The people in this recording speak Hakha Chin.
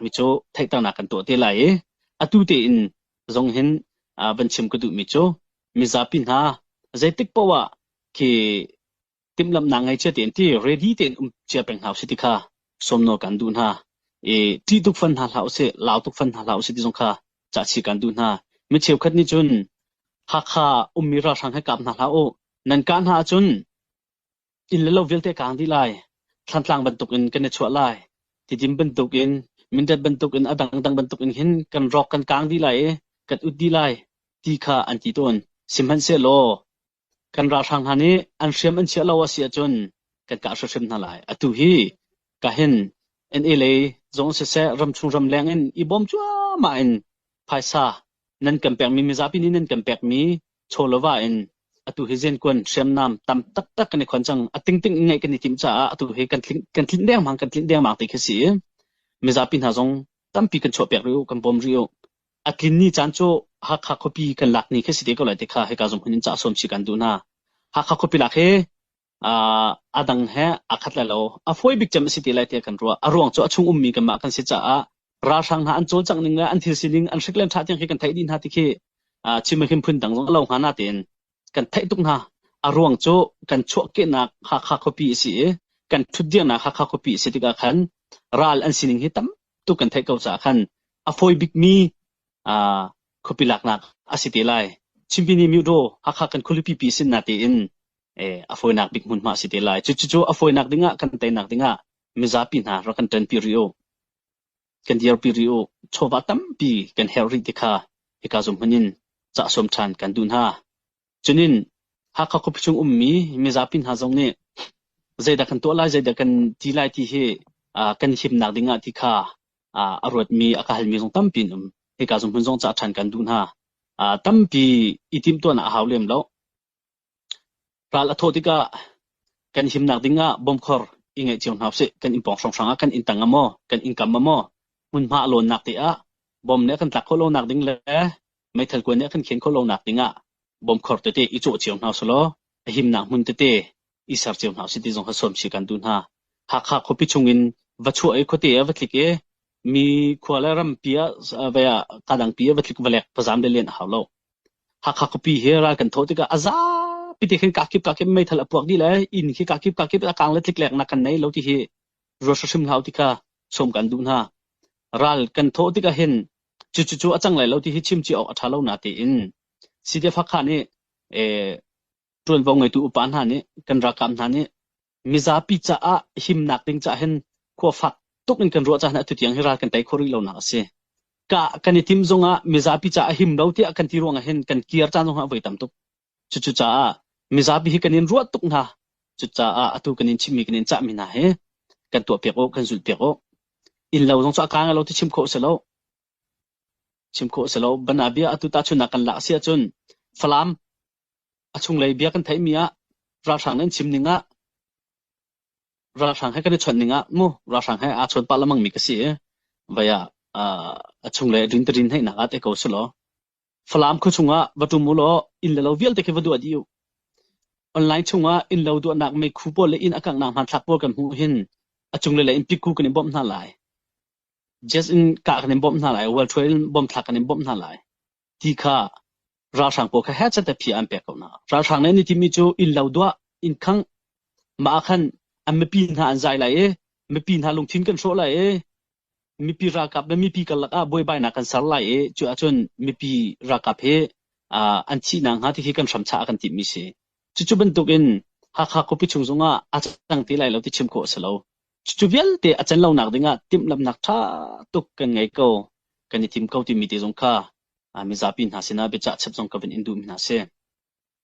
mi cu theihternak kan tuah te lai i atu tein zong hin van chim ka duhmi cu mizapi hna zeitik paoh ah khi timhlamhnak ngei cia tein ti ready tein um cia peng hna usih ti kha sawmnawl kan duh hna. I ṭih tuk fan hna hlah usih, lau tuk fan hna hlah usih ti zong kha cahchih kan duh hna. Mi cheukhat nih cun Hakha ummi ralhrang he kap hna hlah u. Nan kah hna ahcun inn le lo vialte kaang dih lai. Thlantlang bantukin kan i chuah lai. Tidim bantukin, Mindat bantukin, a dangdang bantukin hin kan rawk kan kaang dih lai i kan ut dih lai ti kha an ti tawn. Sihmanhsehlaw kan ralhrang hna nih an hriam an chiah lo a si ahcun kan kah hrimhrim hna lai. Atu hi ka hin NA lei zong siseh ramchung ramleng in i bawm cuahmah in phaisa nan kan pekmi mizapi nih nan kan pekmi chaw le va in atu hi zenkuan hriamnam tam taktak kan i khon cang. A tingting in ngeih kan i timh caah atu hi kan tlinh kan tlinh dengmang kan tlinh dengmang ti khi si i mizapi hna zong tampi kan chuahpiak rih u, kan bawm rih u. A tlin ni caan cu Hakha khuapi kan lak ni khi si te ko lai ti kha hika zong hun in cah sawm si kan duh hna. Hakha khuapi lak hi a dang he aa khat lai lo. A fawi bik cem a si te lai tiah kan ruah. A ruang cu a chung ummi kanmah kan si caah ralhrang hna an cawlcangh ning le an thil sining an hrik le an ṭha tiang khi kan theih dih hna ti khi chim him phun dang zong a lo hnga na tein kan theih tuk hna. A ruang cu kan chuahkehnak Hakha khuapi a si i kan ṭhutdirnak Hakha khuapi a si tikah khan ral an sining hi tam tuk kan theih ko caah khan a fawi bikmi khuapi laknak a si te lai. Chimpini Myodaw Hakha kan khualipi pi sin na tein a fawinak bik hmunhma a si te lai. Cucu a fawinak dingah kan teinak dingah mizapi hna rak kan ṭanpi rih u. Kan dirpi rih u. Chawva tampi kan herh rih ti kha hika zum hmun in cah sawm ṭhan kan duh hna. Cunin Hakha khuapi chung ummi mizapi hna zong nih zeidah kan tuah lai, zeidah kan ti lai ti hi kan himnak dingah ti kha a ruatmi, a ka halmi zong tampi an um. Hika zung hmun zong cah ṭhan kan duh hna. Tampi i timhtuahnak a hau lem lo. Ral a thawh tikah kan himnak dingah bomkhor i ngeih cio hna usih. Kan inn pawng hrawnghrang ah kan inn tang ah maw, kan inn kam ah maw, hmunhma a lawnnak te ah bom nih a kan tlak khawh lonak ding le meithal kuan nih a kan khen khawh lonak dingah bomkhor tete i cawh cio hna usih law a himnak hmun tete i ser cio hna usih ti zong kha sawm si kan duh hna. Hakha khuapi chungin va chuah i khuate ah va tlik i mi khua le rampi ah vai ah kadangpi ah va tlik va lek va zam le len a hau lo. Hakha khuapi hi ral kan thawh tikah a zapi te khin kakip kakip meithal a puak dih le inn khi kakip kakip a kang le tlik leknak kan nei lo ti hi ruat hrim hlah u ti kha sawm kan duh hna. Ral kan thawh tikah hin cucu a cang lai lo ti hi chim cia awk a ṭha lo na tiin CDF Hakha nih ṭuanvo ngeitu upa hna nih kan ralkap hna nih mizapi caah himnak ding caah hin khua fak tuk in kan ruah caah atu tiang hi ral kan tei khawh rih lonak a si. Ka kan i tim zongah mizapi caah him lo tiah kan ti ruangah hin kan kir caan zongah voi tam tuk. Cucu caah mizapi hi kan in ruah tuk hna. Cucaah atu kan in chimmi kan in cahmi hna hi kan tuahpiak u, kan zulhpiak u. Inn lo zong cu a kaang lo ti chim khawh si lo. Chim khawh si lo. Banabia atu tahchunhnak kan lak si ahcun Falam a chunglei bia kan theihmi ah ralhrang nih an chim ning ah ralhrang he kan i chawnh ning ah mu ralhrang he aa chawn pah lengmang mi ka si i vai ah a chunglei a rin rin heihnak ah te ko si law Falam khua chungah va ṭum u law inn le lo vialte khi va duah dih u. Online chungah inn lo duahnak meikhu pawl le inn a kanghnak hmanthlak pawl kan hmuh hin a cunglei le in pikku kan i bawmh hna lai. Jet in kah kan in bawmh hna lai, World in bomb thlak kan in bawmh hna lai. Ti kha ralhrang pawl kha hechet phi an pek ko hna. Ralhrang nih an i timi cu inn lo duah, inn khangh, mah ah khan an mipi hna an zai lai i mipi hna lungthin kan hrawh lai i mipi ralkap le mipi karlak ah buaibainak kan ser lai i cu ahcun mipi ralkap hi an thihnak hnga ti khi kan hramchah a kan timhmi si. Cucu bantukin Hakha khuapi chung zongah a cang ti lai lo ti chim khawh a si lo. Cucu vialte a can lonak dingah timhlamhnak ṭha tuk kan ngei ko, kan i tim ko timi te zong kha mizapi hna sinah biacah chap zong ka van in duhmi hna si.